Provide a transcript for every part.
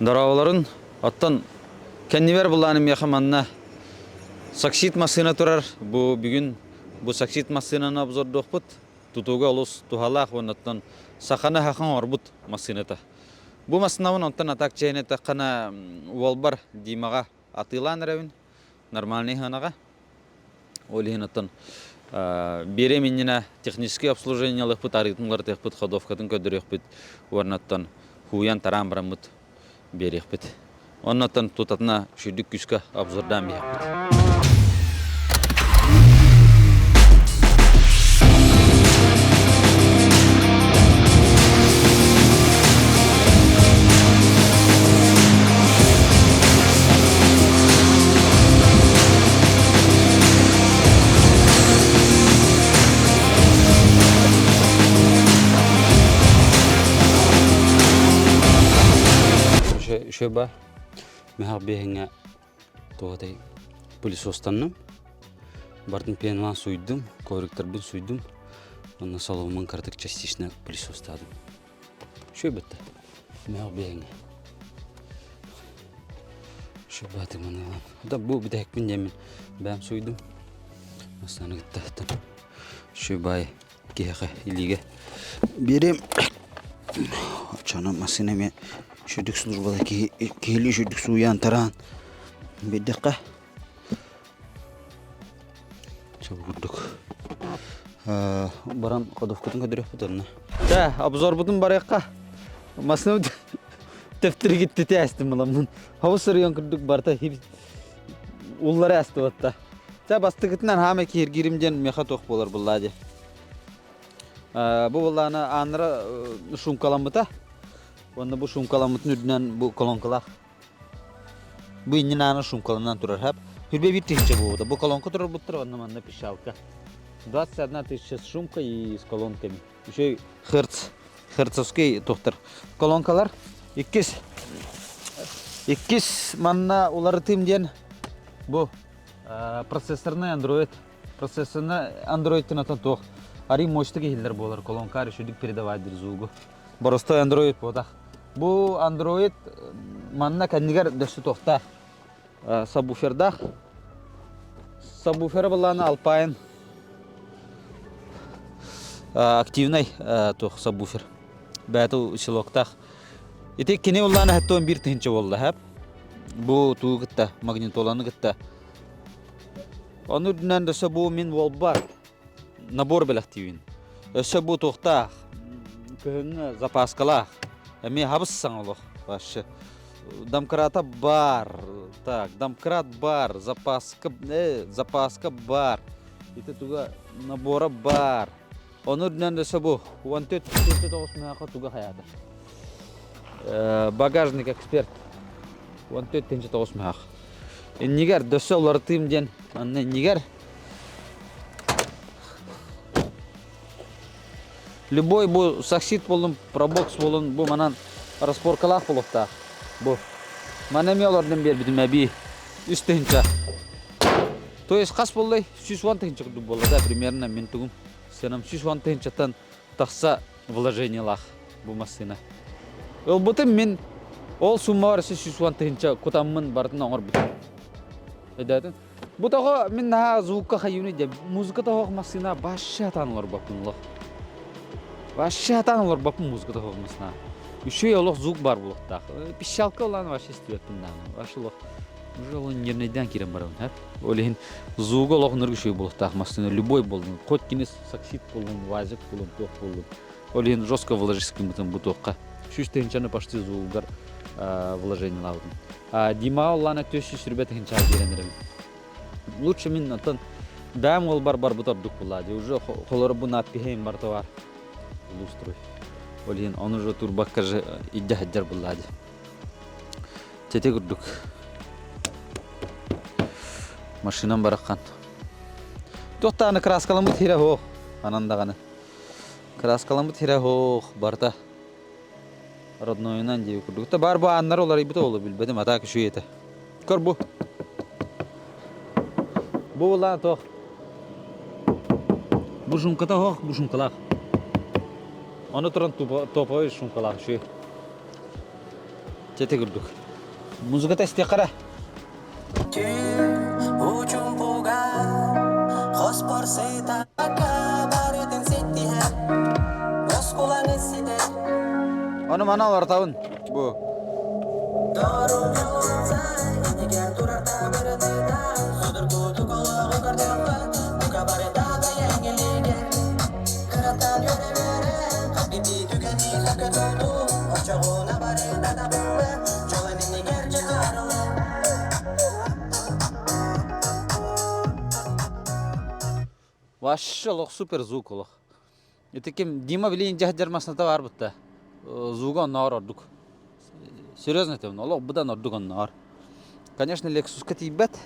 Дорооболорун. Оттон кэннибэр булааны миэхэ манна Саксид массыына турар. Бу бүгүн бу Саксид массыынаны обзордуохпут. Тутууга олус туһалаах уонна оттон саханы хахан оҥорбут массыыната. Бу массыынабын онтон атак чэйин эттэххинэ уолбар Димаҕа атыылаан эрэбин. Нормальный сыанаҕа. Ол иһин оттон биэриэм иннинэ технический обслуживаниелыахпыт, арыытын уларытыахпыт, ходовкатын көрдөрүөхпүт уонна оттон хууйан-тараан бараммыт биэриэхпит. Онно оттон тутатына сүрдүк күүскэ обзордаан биһиэхпит. Шөба мехах биэһиҥҥэ туотай пылесостанным. Бартын пеналаан суйдум, ковриктарбын суйдум. Онно соломмун кыратык частично пылесостаадым. Шөбөттө. Мехах биэһиҥҥэ. Шөбаты маныылан. Да бу бүтэһикпин диэммин бэйэм суйдум. Астаны кытта Шөбай киһиэхэ илиигэ биэриэм. Оччоно массыына эмиэ үчүгдүк службала киһи киһилии үчүгдүк сууйан тараан биэрдэххэ сол курдук баран ходовкатын көрдөрүөхпүт онно. Чэ, обзорбутун барыахха. Массыына тэптиригитти тээстим буламмын. Хабыс сырыйан курдук барыта уллары астыбатта. Чэ, бастакытынан хаама киһиргиирим диэн миэхэ туох буолар буллаа дии. Бу буоллаана ааннара шумкаламмыта. Уонна бу шумкаламмытын үрдүнэн бу колонкалаах. Бу иннин аана шумкаланан турар хап. Хүрбэ бир тыһыынча буолбута. Бу колонка турарбыттар, онно манна пищалка. 21 тысяча с шумкой и с колонками. Еще херц, херцовский тухтар. Колонкалар. Иккис. Иккис манна уларытым диэн бу процессорный Android. Процессорный Android атан туох. Ари мощный киһилер буолар колонка решудик передавать звугу. Боростой Android буотах. Бу Android манна кэннигэр дөссө туохтаах сабвуфердаах. Сабвуфера былаана Alpine активный туох сабвуфер. Бэйэтэ усилоктаах. Ити кини улаана хэттуон биир тыһынча буолла хэп. Бу туу кытта, магнитоланы кытта. Ону үрдүнэн дөссө бу мин уолбар набор бэлэхтиибин. Өссө бу туохтаах, кыһыҥҥы запаскалаах, эмиэ хабыс саҥа олох вообще. Домкрата бар, так, домкрат бар, запаска, запаска бар, ити туга набора бар. Ону үрдүнэн өссө бу 14 мөөхө туга хайаата. Багажник эксперт 14 мөөх. Иннигэр дөссө уларытыым диэн манна иннигэр Любой бу саксид болун, пробокс болун бу манан распоркалаах болуохтаах. Бу. Маны эмиэ олордон биэрбитим эбии. Үс тыһынча. То есть хас буоллай? 110 тыһынча курдук буолла да примерно мин тугум сыанам 110 тыһынчаттан тахса вложениелаах бу массыына. Ылбытым мин ол суммабар өссө 110 тыһынча кутаммын барытын оҥорбутум. Өйдөөтүн? Бу тоҕо мин наһаа звукка хайыыны дьэ музыка тоһох массыына вообще атаан олорбоппун олох. Вообще атаан олорбоппун музыка тоһох массыына. Үчүгэй олох звук бар буолуохтаах. Пищалка улаан вообще истибэппин даҕаны. Вообще олох уже ол нервнэйдээн киирэн барабын һэп. Ол иһин звуга олох ынырык үчүгэй буолуохтаах массыына любой буоллун. Хоть кини саксид буоллун, вазик буоллун, туох буоллун. Ол иһин жестко вложить гыммытым бу туохха. Сүүс тыһыынчаны почти звугар вложениелаабытым. Димаҕа улаана 400 тыһыынчаҕа биэрэн эрэбин. Лучше мин оттон бэйэм уолбар барбыт ордук буолла дии. Уже холоро бу надпиһим барыта бар. Улуустрой. Ол иһин ону уже турбакка же илдьэ сылдьар буолла дии. Тете курдук. Машинам бараххан. Туохтааны краскаламмыт хирэ хоох. Анан даҕаны. Краскаламмыт хирэ хоох барыта. Роднойунан диэби курдук. Та бар бу ааннар уларыйбыта ол билбэтим атаа күшүй этэ. Көр бу. Бу булаан туох. Бу шумката хоох, бу шумкалаах. Ону туран топовый шумкалаах үчүгэй. Чэ ити курдук. Музыката истиэххэ эрэ. Учумпуга хоспор сытака барытын ситтиһэр оскуланы ситэр Ону мана олортабын бу. Вообще олох супер звук олох. Ити ким Дима билигин дьаһдьар масната баар бутта. Звуга оннооҕор ордук. Серьезно этим, олох быдан ордук оннооҕор. Конечно, Lexusка тиийбэт,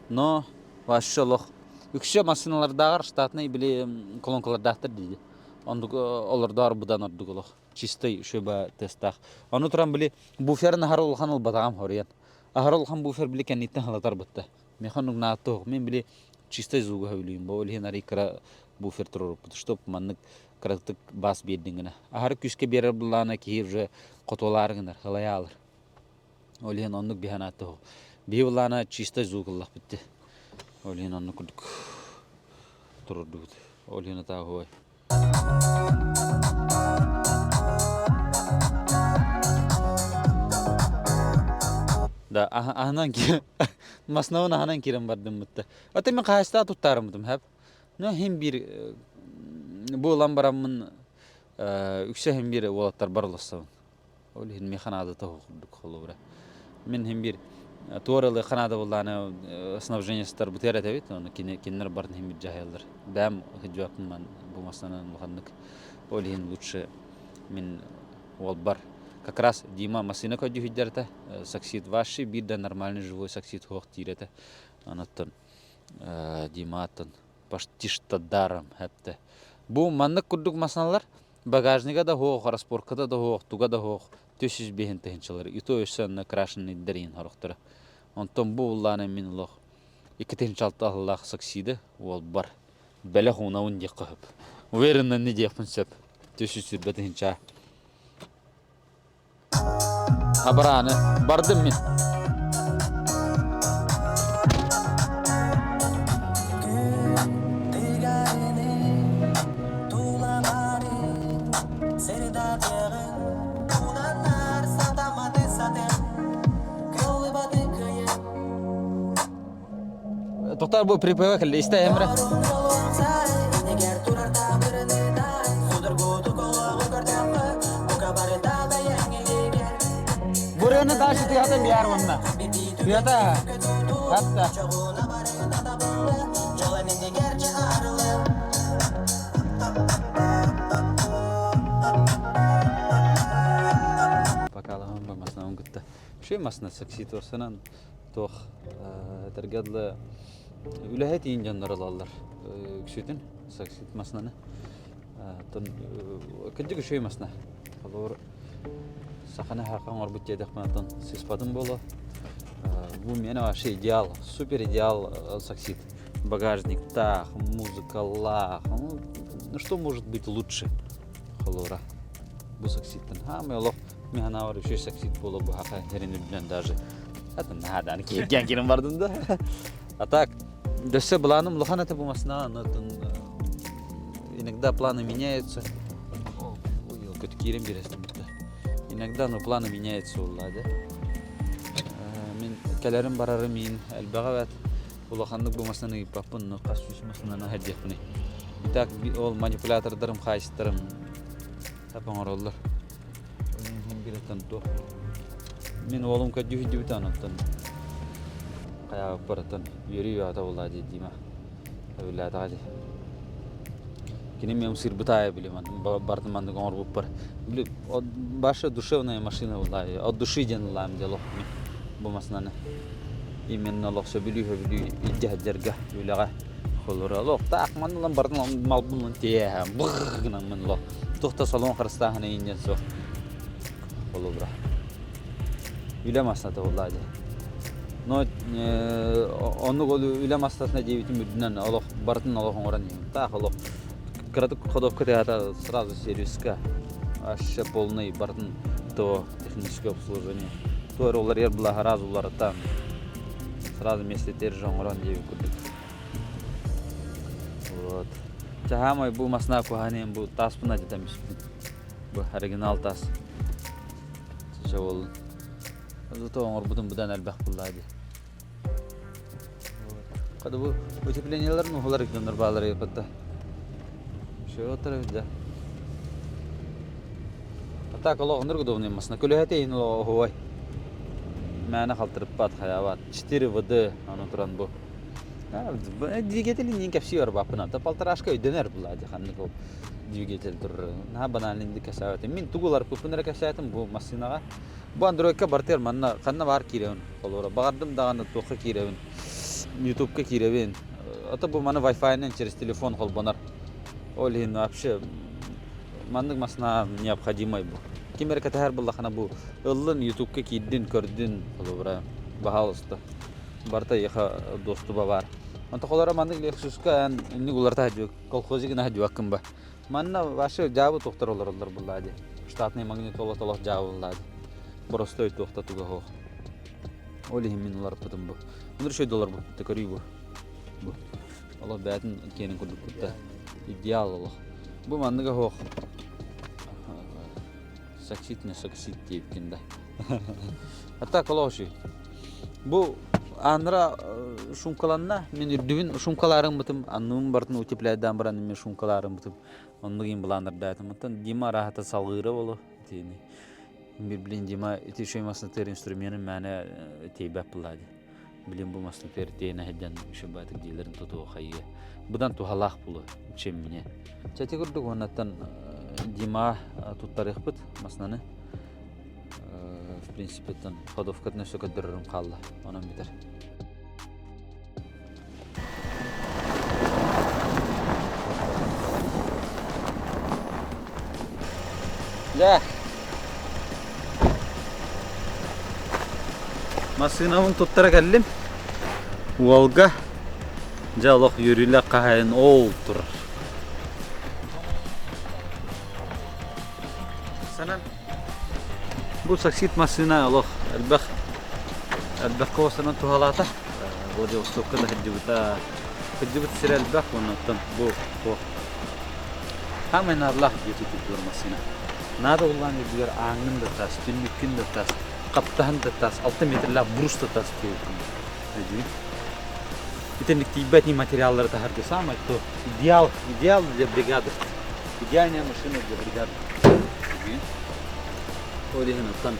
но вообще олох үксэ массыыналардааҕар штатный били колонкалардаахтар диidi. Оннук олордоор быдан ордук олох. Чистай шөба тестаах. Ону туран били буферын аһара улахан ылбатаҕым хоруйан. Аһара улахан буфер били кэнниттэн халатар бытта. Меха оннук нааттоох. Мен били чистай звуга сөбүлүүм. Бу ол иһин арый кыра буфер туруоруппут. Чтоб маннык кыратык бас биэрдин гына. Аһары күүскэ биэрэр буллаана киһи уже хотуолаары гынар, ылайа алар. Ол иһин оннук биһан ааттоох. Биһи буллаана чистай звук ыллахпыт дии. Ол иһин оннук курдук турурдубут. Ол иһин атааһуой. Да, аһынан маснабын аһынан киирэн бардым бытта. Ата мен хаһыстаа туттаарыммытым хэп. Но хим бир бу ылан бараммын үксэ хим бир уолаттар бар олоссабын. Ол иһин миэхэ наадата суох курдук холобура. Мин иһин биир туоралы Канада буоллаҕына снабженецтар бытыар этэбит, ону кинилэр барын иһин биир дьаһайаллар. Бэйэм сылдьыбаппын бу массыынанан улаханнык. Ол иһин лучше мин уолбар как раз Дима массыына көрдүүһүйдэр этэ, саксид ваши биир да нормальный живой саксид суох диир этэ. Онуттан Дима аттан почти что даром эптэ. Бу маннык курдук массыыналар Багажнига да суох, распорката да суох, туга да суох 305 тыһыынчалар. И то өссө онно крашенныйдар иһин сорохторо. Онтон бу буллаана мин олох 2 тыһыынча 6 аһыллаах саксида уолбар бэлэх уунабын диэххэ сөп. Уверенно не диэхпин сөп. 320 тыһыынча. Абырааны бардым мин. Тоқтар бу припева кэллэ истэ эмре. Бурыны дальше тыята биар онна. Тыята. Хатта. Покалаһын бу масынан кытта. Шүй масына сакситосынан туох этэргэ дылы үлэһит иин дьоннор ылаллар үксүтүн саксит маснаны оттон кырдьык үчүгэй масна холобур саханы хаха оҥорбут диэтэхпинэ оттон сыыспатым буолуо бу миэнэ вообще идеал супер идеал саксит багажниктаах музыкалаах ну что может быть лучше холобура бу сакситтан хаамай олох Мин санаабар үчүгэй саксит буолуо бу хаха эрин үрдүнэн даже это нааданы кииргэн киирэн бардым да. А так, өссө былааным улахан этэ бу масына, но иногда планы меняются. Ой, көт киирэн биэрэстим да. Иногда но планы меняются улла да. Мин кэлэрим барарым иин элбэҕэ эбээт. Улаханнык бу масынаны ыыппаппын, но хас сүүс масынаны аһардиэхпиний. Итак, ол манипулятордарым, хаайыстарым тап оҥороллор. Бирэттэн туох мин уолум көрдүү сылдьыбыта онтон хайаабыппар үөрүү аата буоллаа дии Дима өбүлээтэҕэ дии кини миэм сыырбыт аайы били бардым маннык оҥорбуппар били ваша душевная машина буоллаа от души диэн ыллаам дии олох мин бу массыынаны именно олох сөбүлүү сөбүлүү илдьэ сылдьарга үлэҕэ холура олох таах манна ылан бардым малбын ылан тиэһэ быр гынан олох Туох да салон харыстааһына иинньэн суох. Холобура. Үлэ массата буоллаа дии. Но оннук ол үлэ массатына диэбитим үрдүнэн олох барытын олох оҥорон иһим. Таах олох кыратык ходовка тыата сразу сервиска вообще полный барытын. ТО, техническое обслуживание. Туор уларыйар былаһа сразу уларытан, сразу миэстэтигэр же оҥорон диэбит курдук. Вот. Чаһаамай бу масна куһаанын бу тааспын адьатан бүспүн. Бу оригинал таас. Чэ буоллун. Зато оҥорбутум быдан элбэх буллаа дии. Хата бу утеплениеларын уһулар дьоннор баалар эбит Все да. А так олох оннук удобный масына. Көлөһөтө иһин оһуой. Мээнэ халтырыппат, хайаабат. 4 ВД аны туран бу. Двигатель иннин кэпсии барбаппын. Ата полторашка өйдөнөр була дии ханнык ол двигатель турар. Наһаа банальный кэсээбэтим. Мин тугу уларыппыппын эрэ кэпсээтим бу массыынаҕа. Бу Андроидка бартыгар манна ханна баар киирэбин холобура. Баҕардым даҕаны туохха киирэбин. Ютубка киирэбин. А то бу маны Wi-Fi-нан через телефон холбонор. Ол иһин вообще маннык масна необходимай бу. Ким эрэ кэтэһэр буоллахына бу ыллын Ютубка киирдин, көрдүн холобура. Баһаалыста. Барыта эйиэхэ достуба баар. Онто холоро маннык Lexus-ка эн инник уларыта сылдьыбыт колхозик гына сылдьыбаккын ба. Манна вообще дьаабы туохтар олороллор буллаа дии. Штатный магнитола толох дьаабы буллаа дии. Боростой туохта туга суох. Ол иһин мин уларыппытым бу. Мындыр үчүгэй доллар бу. Көрүү бу. Бу. Олох бэйэтин киэнин курдук кутта. Идеал олох. Бу манныга суох. Саксит не саксит диэбиккин да. А так олох үчүгэй. Бу ааннара шумкаланна. Мин үрдүбүн шумкалаарыммытым, анныбын барытын утепляйдаан баран мин шумкалаарыммытым. Оннук иин былааннардаатым. Оттон Дима арааһата салгыыра боло итини. Блин, Дима ити үчүгэй маснатыыр инструменын мээнэ тиэйбэт буоллаа дии. Блин, бу маснатыыр тиэйэн сылдьан үчүгэй диилэрин тутуо хайыа. Быдан туһалаах булу, чем мне. Чэ, ити курдук уоннаттан Дима туттарыахпыт маснаны. В принципе, там ходовкатын өссө көрдөрөрүм хаалла. Онон бүтэр. Дьэ. Массыынабын туттара кэллим. Уолга дьэ олох үөрүүлээх хаһайын ол турар. Санан Бу саксит массыына олох элбэх элбэххэ уостанан туһалаата. Владивостокка да сылдьыбыта. Сылдьыбыт сирэ элбэх уонна оттон бу туох Хаамай наадалаах дьиэ тутуур массыына. Наада улаан үрдүгэр ааҥҥын да таас, түннүккүн да таас, хаптаһын да таас, 6 метрлээх брус да таас диэбиккин. Өйдүүгүн? Итинник тиийбэт материаллары таһарга самое то идеал, идеал для бригады. Идеальная машина для бригады. Бүгүн ол иһин оттон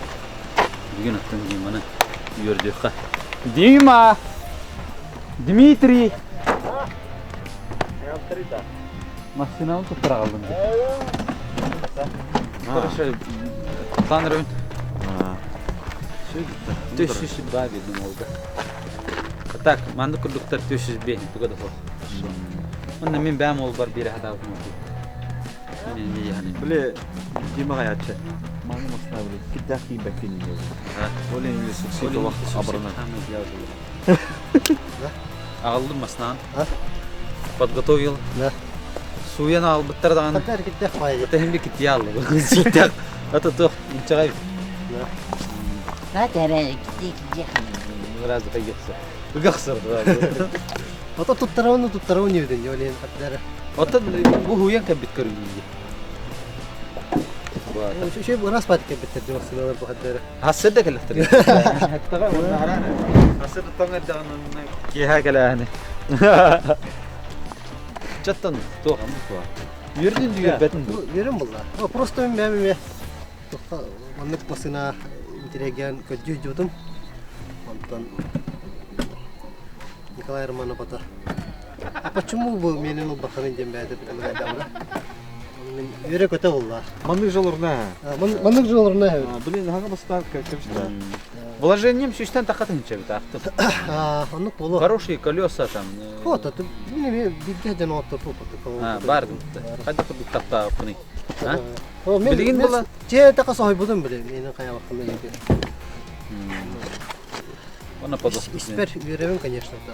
бүгүн оттон Диманы үөрдүөххэ. Дима! Дмитрий! Массыынаны туттара аҕаллым Хорошо, тан рын. 302 бердим олга. Так, маннык курдуктар 305 туга да суох. Онно мин бэйэм уолбар биэрэ сатаабытым ордук. Били Димаҕа яччы. Маны масна били кирдээх тиийбэккин диye. Ол иһин суксид олох абырынан. Аҕаллым маснаан. Подготовил. Да. Сууйан аҕалбыттар даҕаны. Хата кирдээх баайы. Это хим китти аллы. Ситтэх. Это туох инчэҕэй. Раз хайгахсар. Ыгахсар. Ото туттарабын туттарабын диэбитин дьэ олен хаттара. Оттон бу хуйан кэлбит көрүҥнүү. Үчүгэй ыраас баат кэлбиттэр дьэ массыыналар бу хаттара. Хассырда кэллэхтэр. Хассырда тоҥ эрдэҕин киэһэ кэлээһини. Чаттан туох Үөрдүн үөрбэтин дуу? Үөрүм булла. Просто мен бэйэм маннык массыына интириэһиргээн көрдүү сылдьыбытым. Онтон Николай Романов ата А почему бы миэнин ылбаххыный диэн бэйэтэ предлагайдаабыта. Мин үөрэ-көтө булла. Маннык жолорна. Маннык жолорна. Блин, хаҥа бастаан кэпсэтэ. Вложением сүүстэн тахха тыһынча ахтым. Оннук буолуо. Хорошие колеса там. Вот, это мин бииргэ дьон оттоппут. Бар хайдах курдук таптаабыппыный. Билигин була Дьиэ таха соһуйбутум били миэнин хайабаккын диэки. Онно подоспут. Испэр үөрэбин, конечно, да.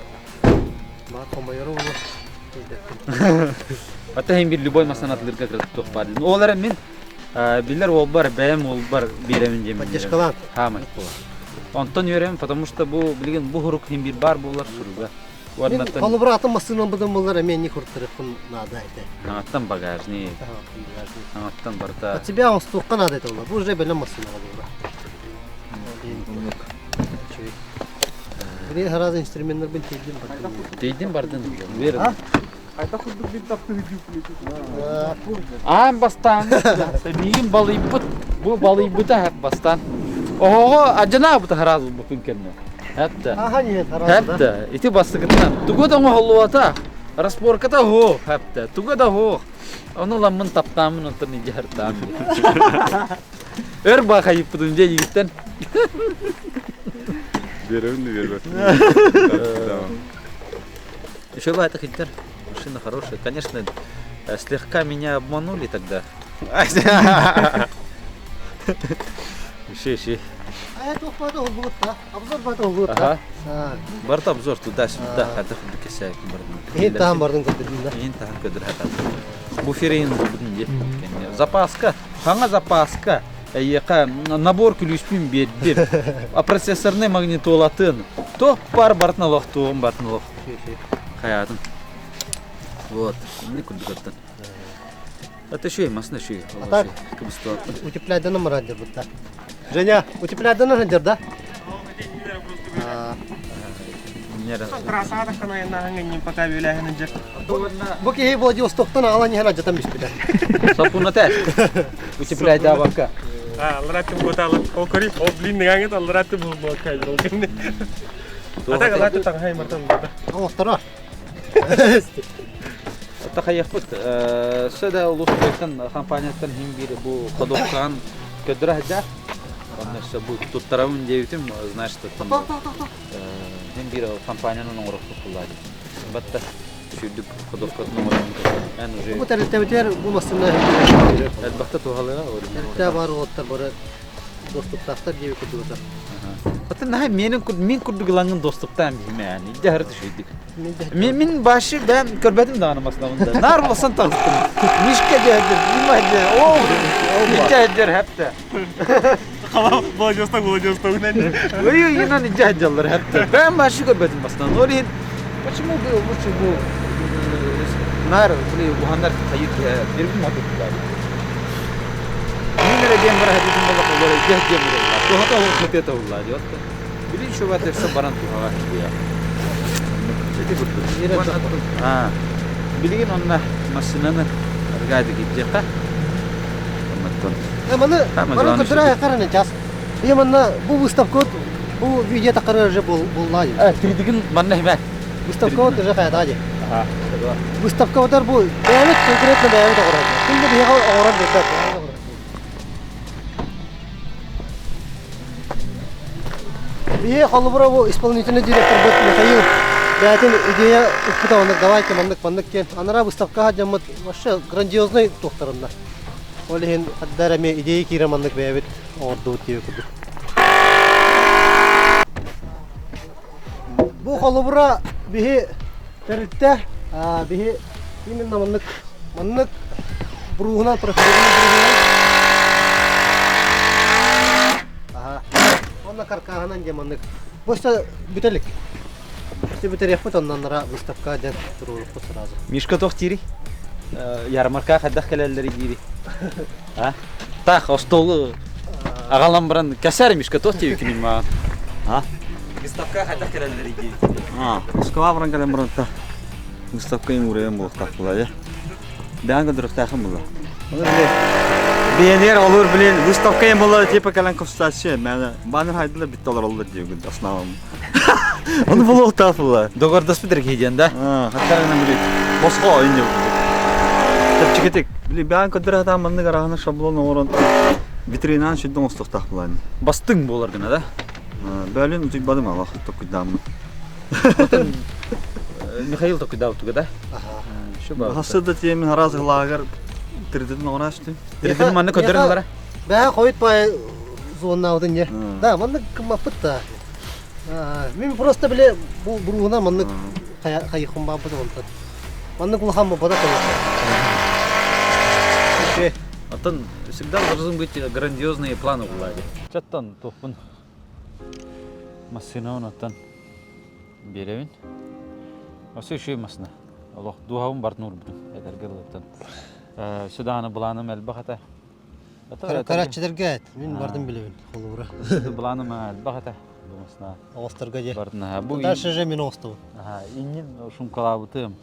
Баар хомойору буолуо. Ата хин бир любой масанатылырга кыратык туох баар. Ол эрэн мин Билэр уолбар, бэйэм уолбар биэрэбин диэмин. Поддержкалаан. Хаамай. Онтон үөрэбин, потому что бу билигин бу хурук иһин биир баар буолар суруга. Мин холобура атын массыынам быдан буоллар эмиэ не куртарыахпын наада этэ. Аҥаттан багажник. Аҥаттан барыта. От тебя оҥостуохха наада этэ буолла. Бу уже бэлэм массыына буолла. Били сразу инструменнарбын тиийдим бардым. Тиийдим бардым. Уверен. Аан бастаан миигин балыйбыт, бу балыйбыта бастаан. Оһоҕо адьанаабыта хараас булбуппун кэннэ. Хэтте. Хэтте. Ити бастакытынан тугу да оҥоһуллубата. Распорката оһуох хэтте. Тугу да оһуох. Ону ламмын таптааммын онтон илдьэ сыртаам. Өр баахайыппытым дьэ игиттэн. Биэрэбин да биэрбэппин. Еще бывает Хиттер. Машина хорошая. Конечно, слегка меня обманули тогда. Еще, еще. А это ухвата олбугутта. Обзор бата олбугутта. Барта обзор туда-сюда. Хата худду кесәк бардым. Иһин таһан бардын көрдүрдүн да. Иһин таһан көдүр хата. Буферин булбутун дии. Запаска. Хаҥа запаска. Эйиэхэ набор күлүүспүн биэрдим. А процессорный магнитолатын. Туох бар бартын олох, туоҕум бартын олох. Хайаатын. Вот. Не курдук оттон. Это еще и массына еще А так, утепляйдан мырадыр бутта. Женя, утепляйдан мырадыр да? Бу киһи Владивостоктан аҕалан иһэн алдьатан бүспүтэ. Сапуната. Утепляйдаабакка. Аллараттым куталар. Ол көрүй, ол блин ныгаҥыт аллараттым булбакка. Атак аллараттым таҥхай мартан бута. Оҥотторор. Тахайахпыт. Сөдө улуустан компанияттан хин биир бу ходоккаан көдөрө сылдьар. Онно өссө бу туттарабын диэбитим, значит, хин биир компаниянан оҥорохпут буллаа дии. Батта сүүрдүк ходовкатын оҥорон эн уже Бу тэрилтэбитигэр бу массыына элбэхтэ туһалыа тэрилтэ баар уолаттар бары доступтаахтар диэбит курдук Атын наһаа менин мин курдук ылаҥын доступтаан биһимээн илдьэ хары түшүйдүк. Мин мин башы бэм көрбөтүм даҕаны маслабында. Нар болсан таҕыстым. Мишка дьэдир, Дима дьэ, о, илдьэ хәпте. Владивосток, Владивосток. Ой, инан илдьэ дьаллар хәпте. Бэм башы көрбөтүм бастан. Ол иһин почему бы лучше бу нар били уханнар хайыт бирбин матык Мин эрэ диэн бара хатытын боллах олор илдьэ диэн буолла. Туһата ол хатыата улла диот. Билин шуба терсе баран туһаҕа киһиэ. Ити курдук. Аа. Билигин онно массыынаны аргаады киирдиэххэ. Оннуттан. Маны маны көтөрө караны час. И манна бу выставка бу видео такары уже булла. Тридигин манна химэ. Выставка вот уже хайда ди. Выставка вот бу бэйэбит конкретно бэйэбит оҕорор. Ким да биһиэхэ оҕорор диэбэт. Биһи холобура бу исполнительный директорбыт Михаил бэйэтин идея укпута оннук давайте маннык маннык диэн анараа выставкаҕа дьоммут вообще грандиозный туохтарынна. Ол иһин хаддар эмиэ идея киирэн маннык бэйэбит оҥордубут диэбит курдук. Бу холобура биһи тэрилтэ биһи именно маннык маннык бруһунан профилированный бруһунан аха уонна каркааһынан диэн маннык просто бүтэлик Өссө бүтэриэхпит онноннора выставка диэн туруорукпут сразу. Мишка туох диирий? Ярмарка хайдах кэлэллэрий диирий? А? Так, остуолу аҕалан баран кэсээр Мишка туох диэбиккиний маған? А? Выставка хайдах кэлэллэрий диирий? А, Москва баран кэлэн баран выставка им уурайан буолуохтаах буолла Бэйэҥ көрдөрүөхтээххин буолла. Биэнигэр олор блин выставка им буолла типа кэлэн консультация мээнэ баннер хайдылар бүтте олороллор диэбин основном. Ону булуохтаах буолла. Доҕордоспут эрэ диэн да? Хаттарынан били босхо ойун диэбит. Чэпчэкитик. Били бэйэҥ көрдөрө сатаан маннык араһына шаблон оҥорон витринаан сүрдүн оҥостуохтаах буолаан. Бастыҥ буолар гына да? Бөлүн утуйбадым алах токуйдааммын. Михаил токуйдаабытыга да? Хассы да тиэмин араас лагер тирдин оҥораачтын. Тирдин манна көрдөрөн ылара. Бэһэ хойут бай зоннаабытын дьэ. Да, маннык кыммаппыт да. Мин просто биле бу буруһуна маннык хайыхым бааппыт онтон. Маннык улахан бада конечно. Оттон всегда должны быть грандиозные планы у Влади. Чаттан туохпун массыынабын оттон биэрэбин. Өссө үчүгэй массыына. Олох дууһабын бартын уурбутум этэргэ дылыттан. Сюдааны былааным элбэх этэ. Көрөөччүлэргэ эт, мин бардым билэбин холобура. Былааным элбэх этэ. Бу массыына. Оҕосторго дьэ. Бардын. Бу Дальше же мин оҕостобун. Иннин шумкалаабытым.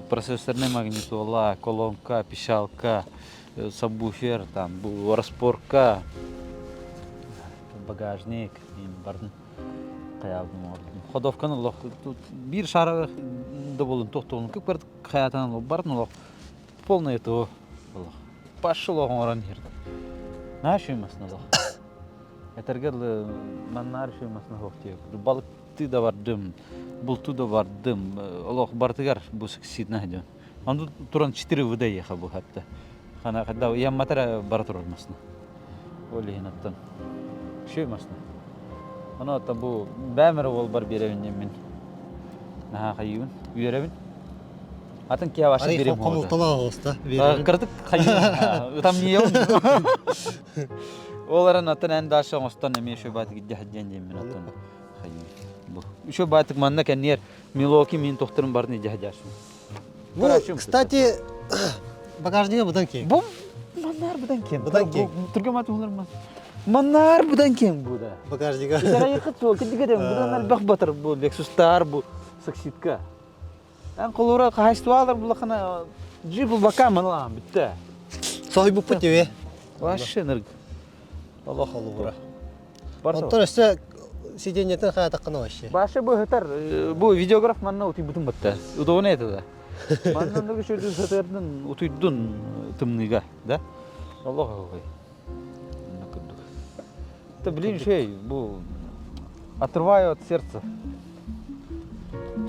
Процессорный магнитола, колонка, пищалка, сабвуфер, там, бу распорка, багажник, бардын хайаабытым оҥордум. Ходовканы олох биир шара да болун тохтугун көп хайатан бардын олох полный этого олох. Пошел оҥорон иһэрдим. Наша массыына олох. Этэргэ дылы маннаар үчүгэй массыына суох диэбит. Балыктыы да бардым, бултуу да бардым. Олох барытыгар бу саксидна дьон. Онду туран 4 ВД ехал бу хатта. Хана когда ямматара бара турар массыына. Ол иһин оттон үчүгэй массыына. Ону оттон бу бээмэр уолбар биэрэбин диэммин наһаа хайыыбын, үөрэбин. Атын киһи вообще Арай берем хомолтолоох оҕуста биэрэрин. Кыратык хайыы ытамньыйабын. Ол эрэн атын эн дальше оҥостон эмиэ үчүгэй баатык иддэ диэн диэммин оттон хайыы. Бу үчүгэй баатык манна кэнниэр Милоки мин тохторун барын иддэ дьаашым. Бу, кстати, багажнига быдан киэҥ. Бу маннаар быдан киэҥ. Быдан киэҥ. Түргэн матуулар мас. Маннаар быдан киэҥ бу да. Багажнига. Итэҕэйэххит суол кирдигэ быдан элбэх батар бу Lexus'тар бу Саксидка. Эн холура хаһайыстыбалар булахана джип булбакка маналаан бүттэ. Соһуйбуппут диbe. Вообще нырг. Олох холубура. Онтон өссө сиденьетин хаатаххына вообще. Баша бу хытар бу видеограф манна утуйбутун батта. Удобно это да. Манна ныргы шөдүн сатырдын утуйдун тымныга, да? Олох ой. Это блин шей, бу отрываю от сердца.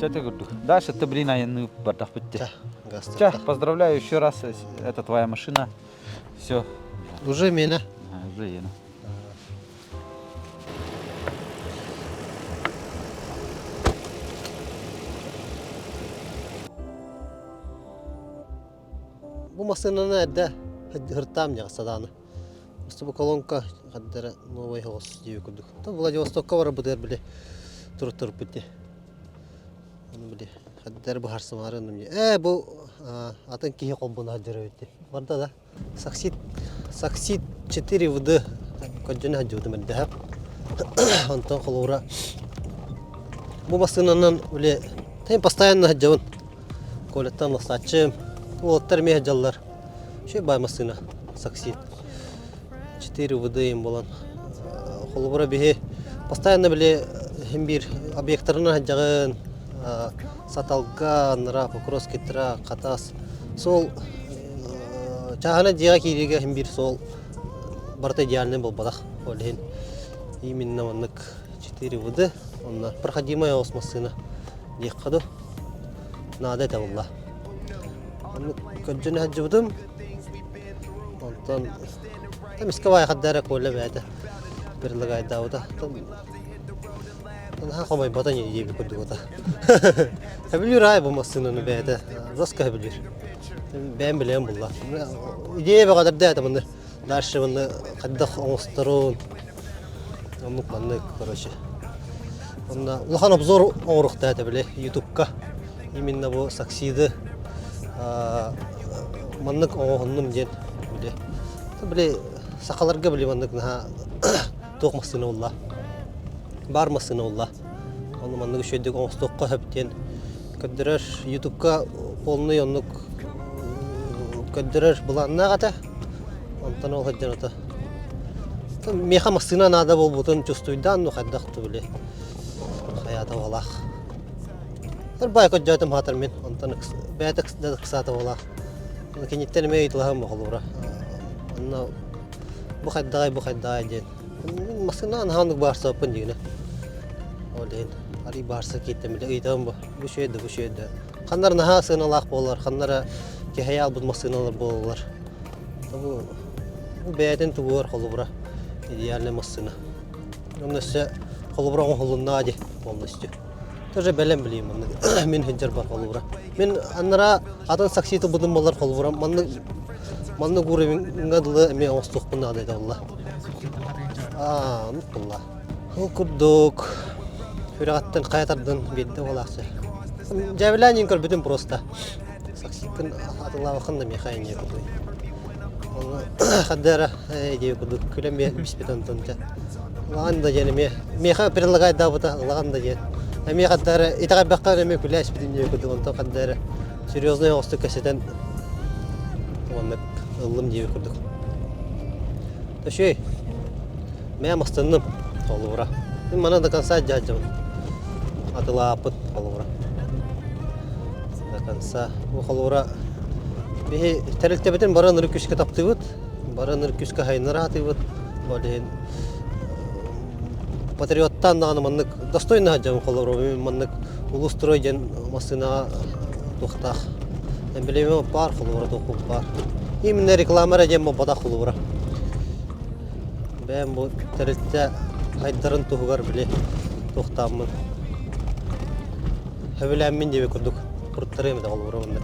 Чэ курдук. Дальше ты, блин, айанны бардах бітті. Ча, поздравляю еще раз, это твоя машина. Все. Уже меня. Уже ена. Бу массыынаны эрдэ һыртаам дьаҕа садааны. Бу колонка хаддара новый оҕус диэби курдук. Владивостокка барарбытыгар били туруттарбыт дии. Ону били хаддара быһаарсымаары гынным дии. Ээ бу атын киһи холбоно сылдьар эбит дии. Барда да. Саксид Саксид 4 ВД көрдьөнө сылдьыбытым эрдэһэ. Онтон холобура бу массыынанан били постоянно сылдьабын. Колеттан ластааччым. Уолаттар эмиэ сылдьаллар. Үчүгэй баай массыына Саксид 4 ВД им буолан. Холобура биһи постоянно били иһин биир объектарынан сылдьаҕын. Саталга, Нара, Покровский тракт, Хатас. Суол чааһына дьиэҕэ киириигэ иһин биир суол барыта идеальный буолбатах. Ол иһин именно маннык 4 ВД онно проходимая ос массыына диэххэ дуу наада этэ буолла. Оннук көрдьүнэ сылдьыбытым. Онтон эмискэ баайхадда эрэ Коля бэйэтэ предлагайдаабыта. Наһаа хомойбото ини диэбит курдук ото. Сөбүлүүр аай бу массыынаны бэйэтэ жестко сөбүлүүр. Бэйэм билэм булла. Идея бөҕөтөрдө этэ маны дальше маны хайдах оҥосторун оннук маннык короче. Онно улахан обзор оҥоруохтаа этэ били ютубка именно бу саксиды маннык оҥоһуннум диэн били били сахаларга били маннык наһаа туох массыына булла баар массыына булла ону маннык үчүгэйдик оҥостуохха сөп диэн көрдөрөр ютубка полный оннук көрдөрөр былааннаах этэ онтон ол сылдьан ото миэхэ массыына наада буолбутун чувствуйдаан ну хайдах да били хайаата буолаах баай көрдөөтүм хаатар мин онтон бэйэтэ да ыксаата буолаах киниттэн эмиэ ыйыталаһым холобура онно бу хайдаҕай бу хайдаҕай диэн мин массыына наһаа баарсыбаппын дигинэ ол иһин арый баарса кииттэн били ыйытабын бу бу үчүгэй да бу үчүгэй да ханнара наһаа сыаналаах буолар ханнара кэһэйэ албыт массыыналар буолаллар бу бу бэйэтин тугугар холобура идеальный массыына онно өссө холобура оҥоһулуннаа дии полностью тоже бэлэм билиим маннык мин сылдьарбар холобура мин анараа атын сакситы будум болар холобура маннык. Маннык уровеньҥа дылы эмиэ оҥостуохпун наада этэ буолла. Аа, оннук буолла. Ол курдук сүрэҕиттэн хайа тардан биэрдэ буолаахчы. Дьээбэлээн көрбүтүм просто. Саксиккын атылаабаккын да миэхэ инньэ курдук. Оны хаддара идея курдук күлэн биспит онтон дьэ. Ылаҕан да диэн эмиэ миэхэ предлагайдаабыта ылаҕан да диэн. Эмиэ хаддара итэҕэйбэххэ эмиэ күлээспитим диye курдук онтон хаддара серьезный оҕустук кэсэтэн уонна ыллым диэбит курдук. Төшүй, мэ астынным холобура. Мин маны до конца дьаһдьабын. Атылааппыт холобура. До конца. Бу холобура биһи тэрилтэбитин бары ынырык күүскэ таптыыбыт, бары ынырык күүскэ хайыннара сатыыбыт. Ол иһин патриоттаан даҕаны маннык достойно сылдьабын холобура мин маннык улуустрой диэн массыынаҕа туохтаах эмблема баар холобура туохпут баар именно реклама эрэ диэн буолбатах холобура бэйэм бу тэрилтэ хайдарын туһугар били туохтааммын сөбүлээммин диэбит курдук туруттарыам этэ холобура маннык.